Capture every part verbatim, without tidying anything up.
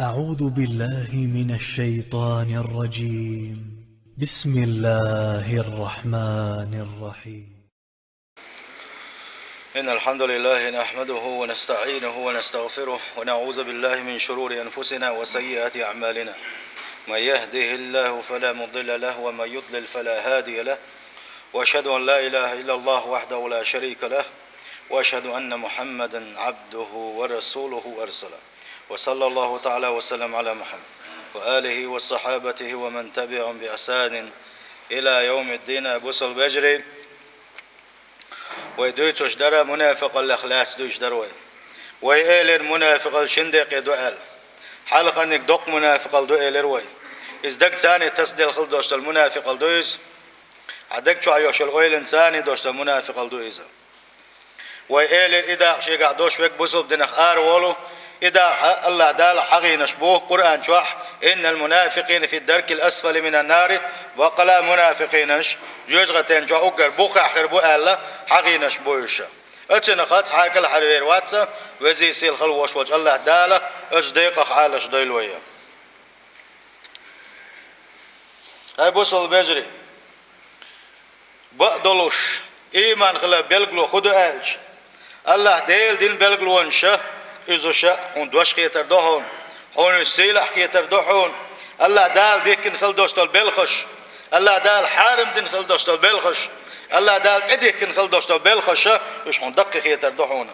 أعوذ بالله من الشيطان الرجيم. بسم الله الرحمن الرحيم. إن الحمد لله نحمده ونستعينه ونستغفره ونعوذ بالله من شرور أنفسنا وسيئات أعمالنا. من يهده الله فلا مضل له ومن يضلل فلا هادي له. وأشهد أن لا إله إلا الله وحده لا شريك له. وأشهد أن محمدا عبده ورسوله أرسله. وصلى الله تعالى وسلم على محمد وآله وصحابته ومن تبعهم بإحسان إلى يوم الدين. Бусалба вежарий, вай дуьйцуш дара мунафикъаллех лаьцна дуьйцуш дара вай. Вай элира мунафикъал шин декъе ду аьлла. Хьалхарниг доккха мунафикъал ду элира вай. Иза дагца а тасаделла хила долуш долу мунафикъал ду иза. Хьан даг чохь йолуш йолу ойланца а долуш долу мунафикъал ду иза. Вай элира и дакъа шегахь долуш верг бусалба динах ара волу, и дакъа Аллаха Дала хьагӀийнаш бу Къуръан чохь: «Иннал мунафикъина фи даркил асфали минан нари», баккъала мунафикъинаш жоьжахатен чохь уггар бухахь хир бу аьлла, хьагӀийнаш бу уьш. Оцунах цхьа а кӀелхьарвер вац, везий сийлахь хила волуш волчу Аллаха Дала оцу декъах Ӏалаш дойла вай. Хьай бусалба вежарий, бакъдолуш, ийман хилар билгало хӀун ду аьлча, Аллаха Делан дин билгалонаш, иза ша хьуна дош хетар ду хьуна, хьуна уьш сийлахь хетар ду хьуна, Аллаха Дала дихкина хила долуш долу белхаш, Аллаха Дала хьарам дина хила долуш долу белхаш, Аллаха Дала тӀедихкина хила долуш долу белхаш, уьш хьуна даккхий хетар ду хьуна.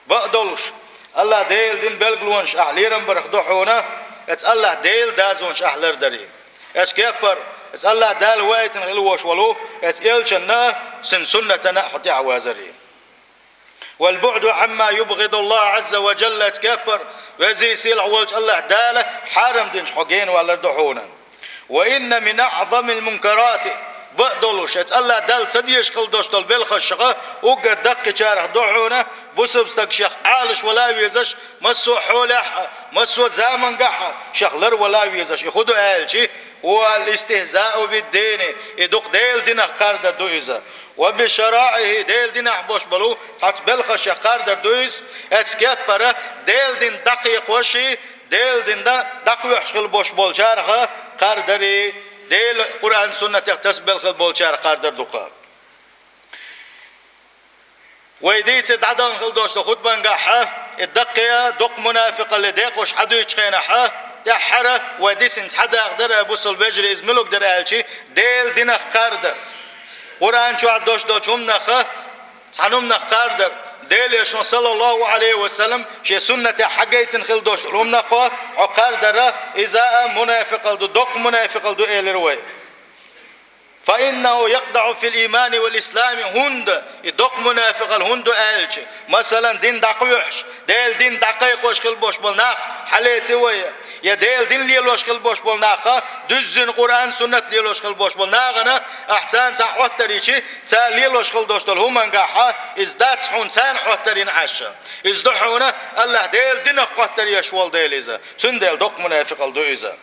Бакъдолуш, Аллаха Делан дин билгалонаш ахь лерам барх ду хьуна, эцу Аллаха Делан дазонаш ахь лардаре. Эцу кеппара, эцу Аллаха Дала ваийтина хила волуш волу, эцу элчанна, цуьнан суннатана хьо тӀаьхьавазаре. Вал буъду Ӏамма юбгӀидуллаху Ӏазза ва жалла, эцу кеппара, везий сийлахь волчу Аллаха Дала хьарам динчу хьо генавалар ду хьуна. Ва инна мин аъзамил мункарати, бакъдолуш, эцу Аллаха Далла ца дезаш хила долуш долу белхашха уггар даккхийчарах ду хьуна, бусалба стаг шех Ӏалаш вала везаш, массо а хьолехь а, массо а замангахь а шех ларвала везаш. И хӀун ду аьлчи, ва ал-истихзау бид-дини, и дукха Делан динах кхардар ду иза. Ва би шараихӀи, Делан динахь болуш болу цхьацца белхаш шех кхардар ду иза, эцу кеппара Делан дин дӀакхайкхош и, Делан дин дан дӀакхоьхьуш хила болуш болчарах кхардаре, Делан Къуръан-Суннатех тасабелла хила болчарах кхардар ду-кх. Вай дийцира дӀадахана хила долуш долу хутбангахь, и даккхий доккха мунафикъалле декъош хьадуьйцучу хенахь, тӀаьххьара вай дисина цхьа дакъа дара, бусалба вежарий, иза муьлуг дара аьлчи, Делан динах кхардар. Къуръан чохь долуш долчу хӀуманах цхьана хӀуманах кхардар. Делан Элчано, саллаллаху Ӏалайхи ва саллам, шен суннатехь хьагайтина хила долуш долу хӀуманах хьо кхардара, иза а мунафикъал ду, доккха мунафикъал ду, элира вай. Фа иннаху якъдаху фил иймани вал ислами, хӀунда и доккха мунафикъал хӀунда ду аьлча, масалан, дин дӀакхоьхьуш, Делан дин дӀакхайкхош хила болуш болу нах хьалеце вай, я Делан дин лелош хила болуш болу нах, дуьззина Къуръан-Суннат лелош хила болуш болу нахана, ахь царна цхьа хӀоттар йичи, цара лелош хила долуш долу хӀумангахь, иза дац хьуна царна хӀоттар йина Ӏаш. Иза ду хьуна Аллаха Делан динах хӀоттар еш волу дела иза. Цундела доккха мунафикъал ду иза.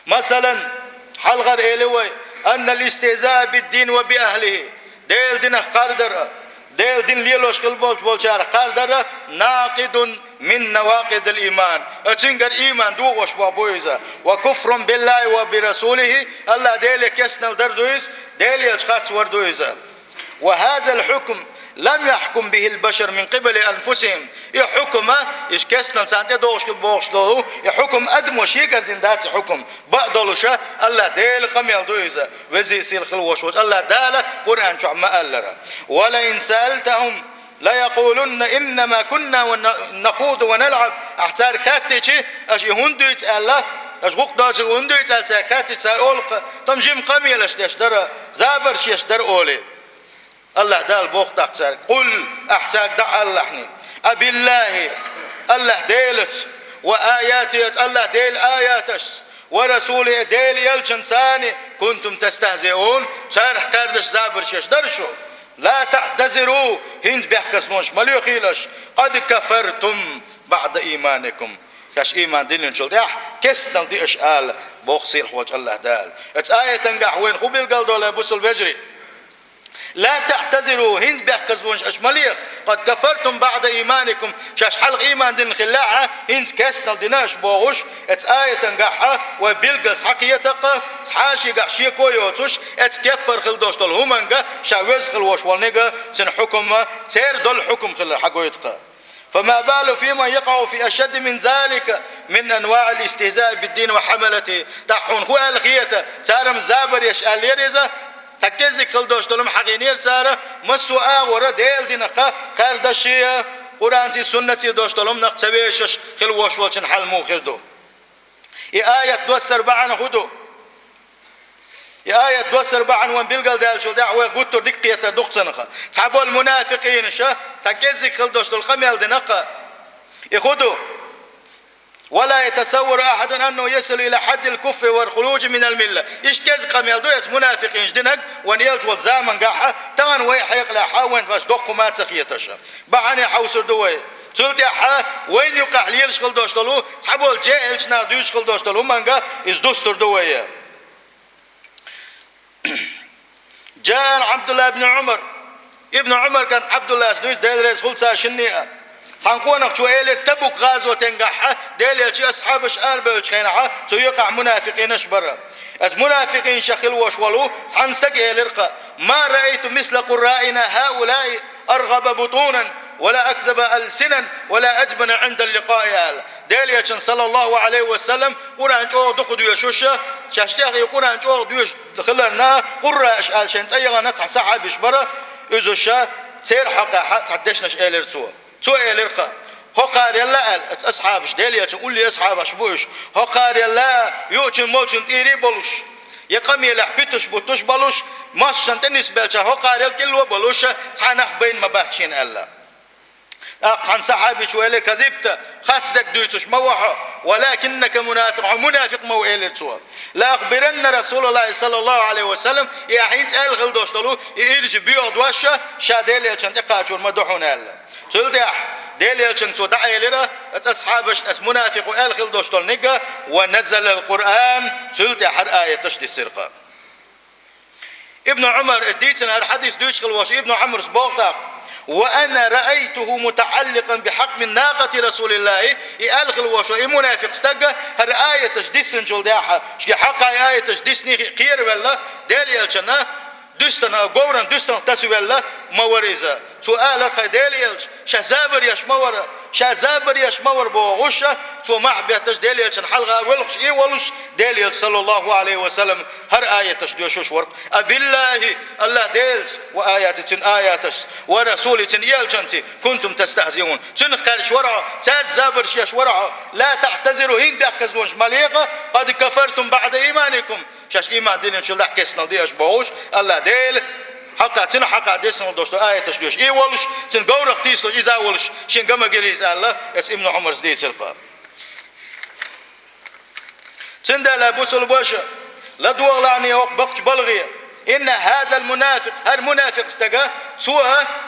Масалан, хьалхара эли вай: «Аннал истихзаа бид-дин ва би ахлихи». Делан динах кхардар а, Делан дин лелош хила болчу болчарах кхардар а, накъидун мин навакъидил ийман. Оцуьнгара ийман дохош боху бу иза. Ва куфрун биллахи ва би расулихи, Аллаха Деле кестнал дар ду иза, Делан Элча харц вар ду иза. «Ва хазал хьукм лам яхкум бихил башар мин къибали анфусихим». И хьукма, и кестнал царна тӀедогӀуш хила бохуш долу, и хьукм адамо шегара дина дац и хьукм. Бакъдолуша, Аллаха Делан къамел ду иза. Везий сийлахь хила волуш волчу Аллаха Дала Къуръан чохь ма-аллара: «Ва ла ин саалтахум ла якъулунна иннама кунна ва на-, нахуду ва налъаб». Ахь цаьрга хаьттичи, аша и хӀунда дуьйцу аьлла, аша гӀукъ доцург хӀунда дуьйцу аьлла цаьрга хаьттичи, цара олу-кх: «Тхо-м жима къамелаш деш дара, забарш еш дара», олий. Аллаха Дала боху тӀаккха цаьрга: «Къул», ахь цаьрга дӀаалалахьний: «Абиллахи», Аллаха Делаца, «ва аятихи», Аллаха Делан аяташца, «ва расулихи», Делан Элчанца, «кунтум тастахзиун», царах кхардаш, забарш еш дара шу. «Ла таътазиру», хӀинца бехказлонаш ма лоьхийла аша, «къад кафартум баъда ийманикум». Шаьш ийман диллинчул тӀаьхьа кестнал ди аша ала, боху сийлахь волчу Аллаха Дала. Оцу аятангахь вайна хӀун билгалдолу, бусалба вежарий? «لا تعتذروا», хӀинца бехказлонаш аша ма леха, «قد كفرتم بعد إيمانكم», шаьш хьалха ийман дина хиллехьа, хӀинца кестнал дина аша бохуш, эцу аятангахьа вай билггал схьакхетакха, хьашийгахь шеко йоцуш, эцу кеппар хила долуш долу хӀуманга ша веза хила волуш волниг а цуьнан хьукма, церан долу хьукма хилар хьагойтакха. «فما بال فيمن يقع في أشد من ذلك من أنواع الاستهزاء بالدين وحملته». ТӀаккха хьуна хӀун аьлла хета, цара-м забар еш аьллера иза, цхьа кӀеззиг хила долуш долу-м хьахийнера цара, массо а агӀора Делан динах кхаьрдашший, Къуръанций, суннатций долуш долу-м нах ца вешаш хила волуш волчун хьал муха хир ду. И аят доссар бахьана хӀун ду? И аят доссар бахьана вайн билгалдаьллачул тӀаьхьа вай гуттар дика кхетар ду-кх цунах. Цхьаболу мунафикъинаша цхьа кӀеззиг хила долуш долу къамел дина-кх. И хӀун ду? «ولا يتصور أحد أنه يصل إلى حد الكفر والخروج من الملة». Иштта кӀезиг къамел ду эцу мунафикъинаша динарг, вайн элча волу замангахьа, тахана вай хьекъалехьа, вайн ваьш доккха хӀума ца хеташа. Бахьане хьовсур ду вай. Цул тӀаьхьа вайна юкъахь лелаш хила долуш долу, цхьаболу жаьхӀилчу наха дуьйцуш хила долуш долу хӀуманга иза дустур ду вай. «جاء عن عبد الله بن عمر». Ибн Ӏумар кӀант Ӏабдуллас дуьйцу, Дела реза хуьлда цу шинна а. Цхьана къонахчо элира, Табук гӀазотехь Делан элчий асхьабаш арабевллачу хенахьа, цу юкъахь мунафикъинаш бара. Эцу мунафикъинашах хила волуш волу цхьана стага элира-кх: «ما رأيت مثل قرائنا هؤلاء أرغب بطونا ولا أكذب ألسنا ولا أجبن عند اللقاء», – аьлла. Делан элчанна, саллаллаху Ӏалайхи ва саллам, Къуръан чӀогӀа дукха доьшуша, шаьш тӀехь и Къуръан чӀогӀа доьшуш хиларна, къуррааш аьлла шайн цӀе яхана цхьа сахьабаш бара, иза ша церан хьокъехьа цхьа дешнаш элира цо. Цо элира-кх: «ХӀокхарел а», – аьлла, эцу асхьабаш, Делан элчан улле асхьабаш бу уьш, «хӀокхарел а юучун-молчун тӀера а болуш, я къамелехь питуш-буттуш болуш, массанна тӀе нисбелча хӀокхарел кӀилло а болуш, цхьа нах байна ма бац шена», – аьлла. ТӀаккха цхьана сахьабичо элира: «كذبت, харц дерг дуьйцуш ма ву хьо, ولكنك منافق, хьо мунафикъ ма ву», – элира цо. «لأخبرن رسول الله صلى الله عليه وسلم», и ахь хӀинца аьлла хила долуш долу, и ирча боьха дош ша Делан элчанна тӀекхачор ма ду хьуна аьлла. Цул тӀаьхьа Делан элчанга цо дӀаэлира, эцу асхьабашна, эцу мунафикъо аьлла хила долуш долу нигга, «ونزل القرآن», цул тӀаьхьа хӀара аяташ диссира-кх. Ибн Ӏумар, э, дийцина хӀара хьадис дуьйцуш хила волуш Ибн Ӏумарс боху тӀаккха: «وأنا رأيته متعلقا بحقم ناقة رسول الله», и аьлла хила волуш, и мунафикъ стаг хӀара аяташ диссинчул тӀаьхьа, шен хьокъехь аяташ диссиний кхеравелла, Делан элчанна дуьстана, говран дуьстанах тасавелла ма вара иза. Цо аьлла-кх: «ХӀай Делан элча, ша забар еш ма вара, ша забар еш ма вара», – бохуш, цо мохь бетташ Делан элчанна хьалха воьлхуш, и волуш, Делан элча, саллаллаху Ӏалайхи ва саллам, хӀара аяташ доьшуш вара-кх: «أبالله, АллахӀ Делаца, وآياته, цуьнан аяташца, ورسوله, цуьнан элчанца, كنتم تستهزئون, цуьнах кхаьрдаш вара хьо, цаьрца забарш еш вара хьо, لا تعتذروا, хӀинца бехказлонаш ма леха, قد كفرتم بعد إيمانكم, шаьш ийман диллинчул тӀаьхьа кестнал ди аша», – бохуш, АллахӀ Дела хьакъехь, цуьнан хьакъехь диссина долуш долу аяташ доьшуш и волуш, цуьнан говрах тийсалуш иза а волуш, шен гама гира иза аьлла, эцу Ибн Ӏумарс дийцира-кх. Цундела, бусулба ваша, ладогӀалахь хьуна хӀокху бакъчу балхе: «إن هذا المنافق», хӀара мунафикъ стага, цо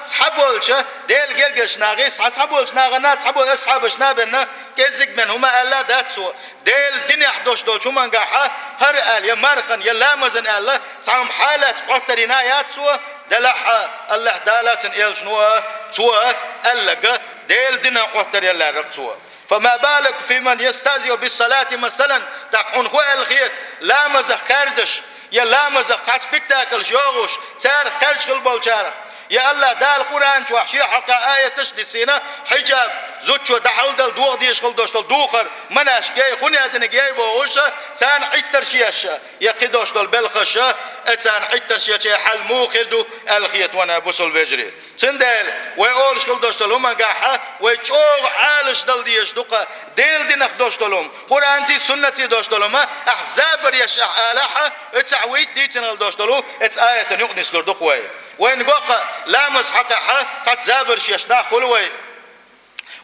цхьаболчу Делан гергарчу нахе, цхьа, цхьаболчу нахана, цхьаболчу асхьабашна бен кӀеззиг бен хӀума аьлла дац цо. Делан динехь долуш долчу хӀумангахьа хӀара аьлла, я мархана, я ламазана аьлла, цхьа хӀума хьалаца Ӏоттар йина яц цо, делахь а, АллахӀ Дала, цуьнан элчано а, цо аьлларг Делан динан Ӏоттар ян лаьрра-кх цо. «فما بالك فيمن يستهزئ بالصلاة مثلا», тӀаккха хьуна хӀун аьлла хета, ламазах кхаьрдаш, я ламазах цхьацца спектакльш йохуш, царах кхаьрдаш хила болчарах, я АллахӀ Дала Къуръан чохь шен хьокъехь аяташ диссийна, хьиджаб, зудчо дӀахьулдала догӀа дезаш хила долуш долу духар, манаш гей, хӀун яздинарг гей бохуш, царна Ӏиттарш еш, я кхидолуш долу белхаш, э, царна Ӏиттарш еча хьал муха хир ду аьлла хета вайна, бусулба вежарий. Цундела вай олуш хила долуш долу хӀумангахьа вай чӀогӀа Ӏалаш дала дезаш ду-кх, Делан динах долуш долу хӀума, Къуръанций, суннатций долуш долу хӀума, ахь забар еш ахь алахьа, оцахь вуьйта дийцина хила долуш долу, эцу аятан юкъа нислур ду-кх вай. Вайна го-кх, ламаз хьакъехьа цхьацца забарш еш нах хуьлу вай.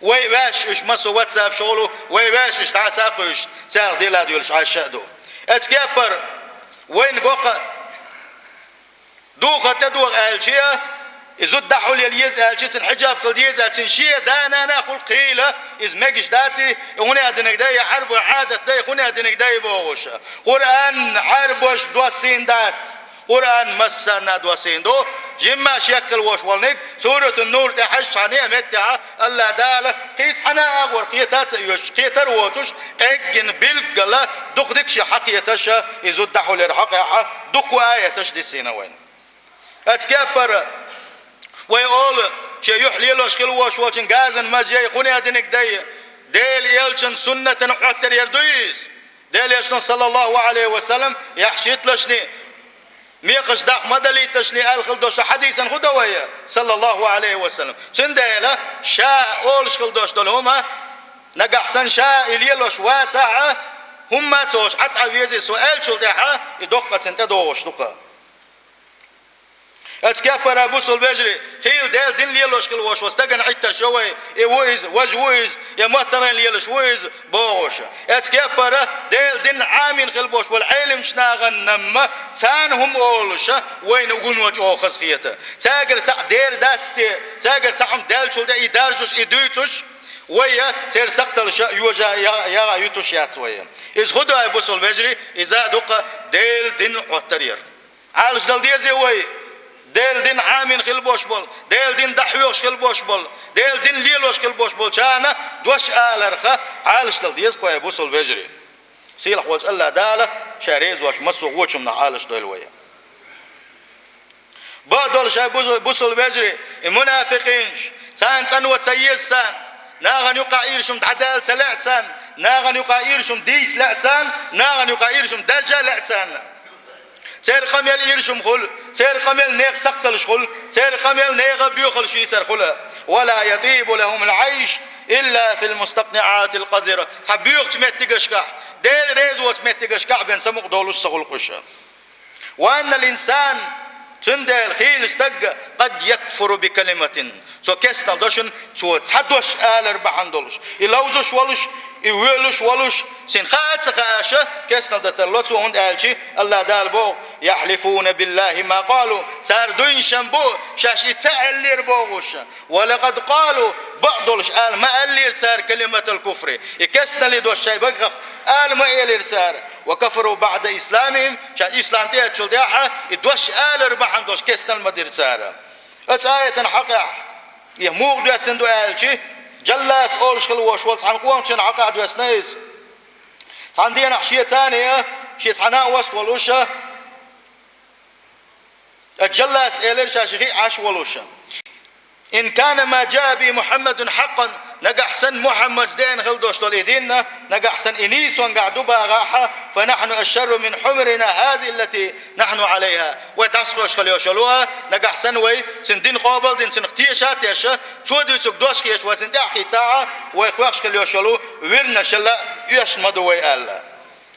Вай ваьш уьш массо WhatsApp-ш гӀолу, вай ваьш уьш дӀаса а кхуьйсуш, царах дела а доьлуш Ӏаш а ду. Эцу кеппара вайна го-кх, духар тӀедогӀа аьлча, и зуда дӀахьулъяла еза аьлча, цуьнан хьиджаб хила деза аьлча, цуьнан шен да-нана а хуьлу кхийла, иза мегаш дац, и хӀун яздинарг дай, я Ӏарбойн Ӏадат дай, хӀун яздинарг дай бохуш. Къуръан Ӏарбоша доссийна дац. Къуръан массарна доссийна ду, жимма шеккхила волуш волниг, Суратун-Нур тӀехь шен цхьана а меттехь АллахӀ Дала кхин цхьана а агӀор кхета а ца оьцуш, кхетар а воцуш, къеггина билггала дукха дика шен хьакхеташ, и зуда дӀахьулера хьокъехь, дуккха аяташ диссийна вайна. Оцу кеппара вай олу, шен юьхь лелош хила волуш волчун газан маза яй, кхунах диниг дай, Делан элчан суннатана Ӏоттар яр дуй иза? Делан элчано, саллаллаху Ӏалайхи ва саллам, яхь шийталашний, мекхаш даккха ма далийталашний аьлла хила долуш хьадисан хӀун до вай, саллаллаху Ӏалайхи ва саллам? Цундела ша олуш хила долуш долу хӀума, нагахь санна ша и лелош вацахь а, хӀумма а ца олуш, Ӏад Ӏа везий со аьллачул тӀаьхьа, и доккха цунна тӀедогӀуш ду-кха. Оцу кеппара, бусул вежарий, хийла Делан дин лелош хила волуш волу стагана Ӏиттарш йо вай, и ву иза, важа ву иза, я маттарийн лелаш ву иза, бохуш. Оцу кеппара Делан дин Ӏамийна хила болуш болу Ӏеламчу нахана-м царна хӀума олуш, вайна гуно чӀогӀа хазахета. Цаьргара цхьаъ дер дац те, цаьргара цхьаъ хӀума даьллачул тӀе и даржуш, и дуьйцуш, вай церан сакхталлаша йожа я-, яха ютуш яц вай. Иза хӀун ду, бусул вежарий, иза а ду-кха Делан дин Ӏоттар яр. Ӏалашдала дезий вай, Делан дин Ӏамийна хила болуш болу, Делан дин дӀахьоьхуш хила болуш болу, Делан дин лелош хила болуш болчарна дош аларх Ӏалашдала деза-кха, бусул вежарий. Сийлахь волчу АллахӀ Дала Ша реза воцчу массо а вочунах Ӏалашдойла вай. Бакъдолуш, бусул вежарий, и мунафикъинаш, царна цӀано ца еза царна, нахана юкъахь иршим дӀадала ца лаьа царна, нахана юкъахь иршим дийца лаьа царна, нахана юкъахь иршим даржа лаьа царна. Церан къамел иршим хуьлу, церан къамел нехан сакхталлаш хуьлу, церан къамел нехан боьхалла шийсар хуьлу. «Ва ла ятӀибу лахумул Ӏайш илла фил мустакънаӀатил къазира». Цхьа боьхачу меттигашкахь, Дела реза воцу меттигашкахь бен самукъа долуш ца хуьлу уьш. «Ва аннал инсан», цундела хийла стаг, «къад якфуру би калиматин». Цо кестнал дошун, цо цхьа дош алар бахьана долуш, и ловзуш волуш, и воьлуш волуш, цуьнан хаа а ца хааш, кестнал дан тарло цо, хӀунда аьлча АллахӀ Дала боху: «Яхьлифуна биллахи ма къалу». Цара дуйнашам бу, шаьш и ца аьллера бохуш. «Ва лакъад къалу», бакъдолуш ала ма аьллера цара, «калиматал куфри». И кестналлин дош шайн багах ала ма элира цара. «Ва кафару баъда исламихим», шаьш ислам тӀеэцначул тӀаьхьа и дош алар бахьана долуш кестнал ма дира цара. Оцу аятан хьокъехь, и муха доьссина ду аьлча, Джаллас олуш хила волуш волу цхьана къонахчун хьокъехь доьссина иза. Цхьана дийнахь шен царна, шен цхьана а васт волуш, оцу Джаллас элира, ша ши хиъ Ӏаш волуш: «Ин кана ма джаа бихи Мухьаммадун хьакъан», нагахь санна Мухьаммада деана хила долуш долу и дин, нагахь санна и нийсонгахь ду бахахь, «фа нахьну ашшарру мин хьумрина хазихи ллати нахьну Ӏалайха». Вай дӀасакхоьхьуш хила йиш йолу, нагахь санна вай цуьнан дин къобал а дина, цуьнах теша а тешна, цо дуьйцург дош хеташ вай цуьнан тӀаьхьа хӀиттахь, вай кхоьхьуш хила йиш йолу вирнашалла оьшна ма ду вай аьлла.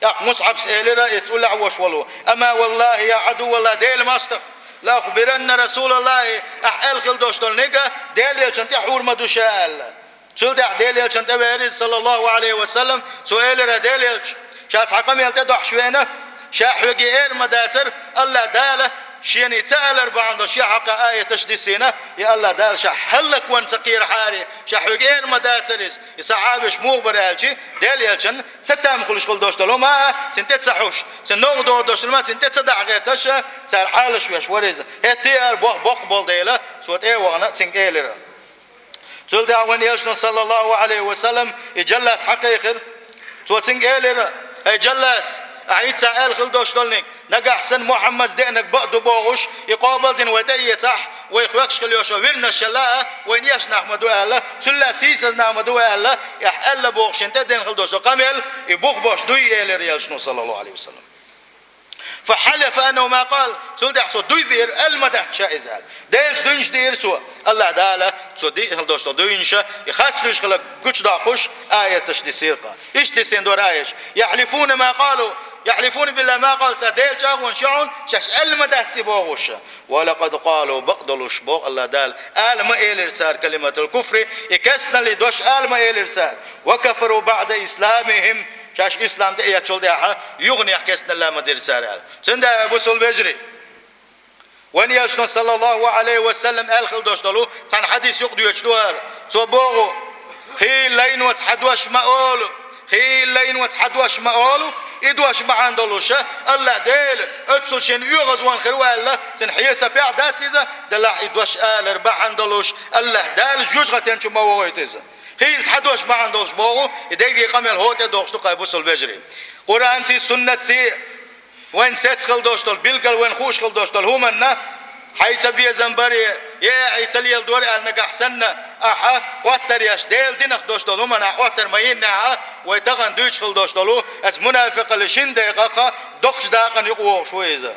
ТӀаккха Мусъабс элира, и цу лаьа вош волу: «Амма валлахи, я Ӏадуваллах, Делан мостагӀа, ла ухбиранна расулаллахи, ахь аьлла хила долуш долу нега Делан элчанна тӀе хьур ма ду ша», аьлла. Цул тӀаьхьа Делан элчанна тӀе веара иза, саллаллаху Ӏалайхи ва саллам, цо элира: «Делан элча, ша цхьа къамел тӀедохьуш веана, ша хьоьга эр ма дацара, АллахӀ Дала шена и ца алар бахьана долуш шен хьокъехь аяташ диссийна, и АллахӀ Дала ша хӀаллакван ца кхерахьара, ша хьоьга эр ма дацара иза». И сахьабаш муха бара аьлча, Делан элчанна ца там хуьлуш хила долуш долу хӀума а цуьнан тӀе ца хьуш, цуьнан новкъа догӀур долуш долу хӀума цуьнан тӀе ца дахьа гӀерташ, цара Ӏалашвеш вара иза. ХӀетте а боху боккха болу дела, цо тӀе а вахана, цуьнга элира. Цул тӀаьхьа вайн элчано, саллаллаху Ӏалайхи ва саллам, и Джаллас хьакхайкхира. Цо цуьнга элира: «ХӀай Джаллас, ахь хӀинца аьлла хила долуш долу нега, нагахь санна Мухьаммада деанарг бакъ ду бохуш, и къобал а дина вай тӀеэцахь, вай хьоьгуш хила йиш йолу вирнашалла а вайна эшна нах ма ду аьлла, цул а сийсаза нах ма ду аьлла, ахь аьлла бохуш шена тӀедеана хила долуш долу къамел, и бух бош дуй», элира элчано, саллаллаху Ӏалайхи ва саллам. «Фа хьалафа аннаху ма къал». Цул тӀаьхьа цо дуй биира, аьлла ма дац ша иза аьлла. Делаца дуйнаш диира цо. АллахӀ Дала цо диъна хила долуш долу дуйнаш, и харц дуьйш хила гучудоккхуш, аяташ диссира-кха. Иштта диссина дара аяташ: «Яхьлифуна ма къалу, яхьлифуна биллахи ма къалу», цара Делан чӀагӀонаш йохьун, шаьш аьлла ма дац и бохуш. «Ва лакъад къалу», бакъдолуш, боху АллахӀ Дала, ала ма элира цара «калиматал куфри», и кестналлин дош ала ма элира цара. «Ва кафару баъда исламихим», шаьш ислам тӀеэцначул тӀаьхьа юханехьа кестналла ма дира цара аьлла. Цундела, бусул вежарий, вайн элчано, саллаллаху Ӏалайхи ва саллам, аьлла хила долуш долу цхьана хьадис юкъа доьдуш ду хӀара. Цо боху: «Хийла лайно цхьа дош ма олу, хийла лайно цхьа дош ма олу, И дош бахьана долуш, АллахӀ Дела оццул шен оьгӀазвахна хир ву аьлла, цуьнан хьесапехь дац иза, делахь и дош алар бахьана долуш, АллахӀ Дала жоьжахатин чу ма вохуьйту иза. Хийла цхьа дош бахьана долуш боху, и дерриге къамел хӀотӀе дохуш ду-кх, бусалба вежарий. Къуръанций, суннатций вайна сецна хила долуш долу, билггал вайна хууш хила долуш долу хӀуманна, хьайн ца безам баре, е ахь ца леладора аьлла нагахь санна, ахьа Ӏоттар еш, Делан динах долуш долу хӀуманна Ӏоттар ма йиннехь, вай тахана дуьйцуш хила долуш долу, оцу мунафикъаллин шина декъах доккхачу дакъана юкъа вогӀуш ву иза.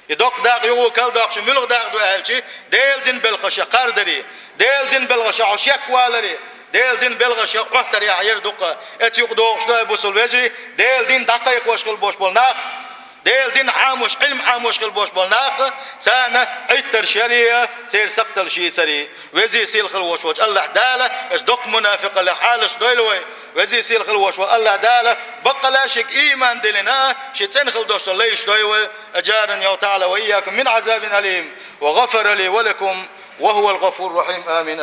И доккха дакъа юкъа карладоккхуш муьлха дакъа ду аьлча, Делан динан белхаша кхардаре, Делан динан белхаша хьо шекваларе, Делан динан белхаша Ӏоттар яхьа яр ду-кх. Оцу юкъа догӀуш ду, бусалба вежарий, Делан дин дӀакхайкхош хила болуш болу нах, Делан дин Ӏамош, Ӏилма Ӏамош хила болуш болу нах, царна Ӏиттарш яре, церан сакхталлаш йийцаре. Веза-сийлахь хила волуш волчу АллахӀ Дала оцу доккха мунафикъаллин хьалаш дойла вай. Веза-сийлахь хила волуш волу АллахӀ Дала баккъалла шега ийман диллина, шен цӀена хила долуш долу лайш дойла вай. أجارني الله تعالى وإياكم من عذاب أليم، وغفر لي ولكم، وهو الغفور الرحيم. آمين.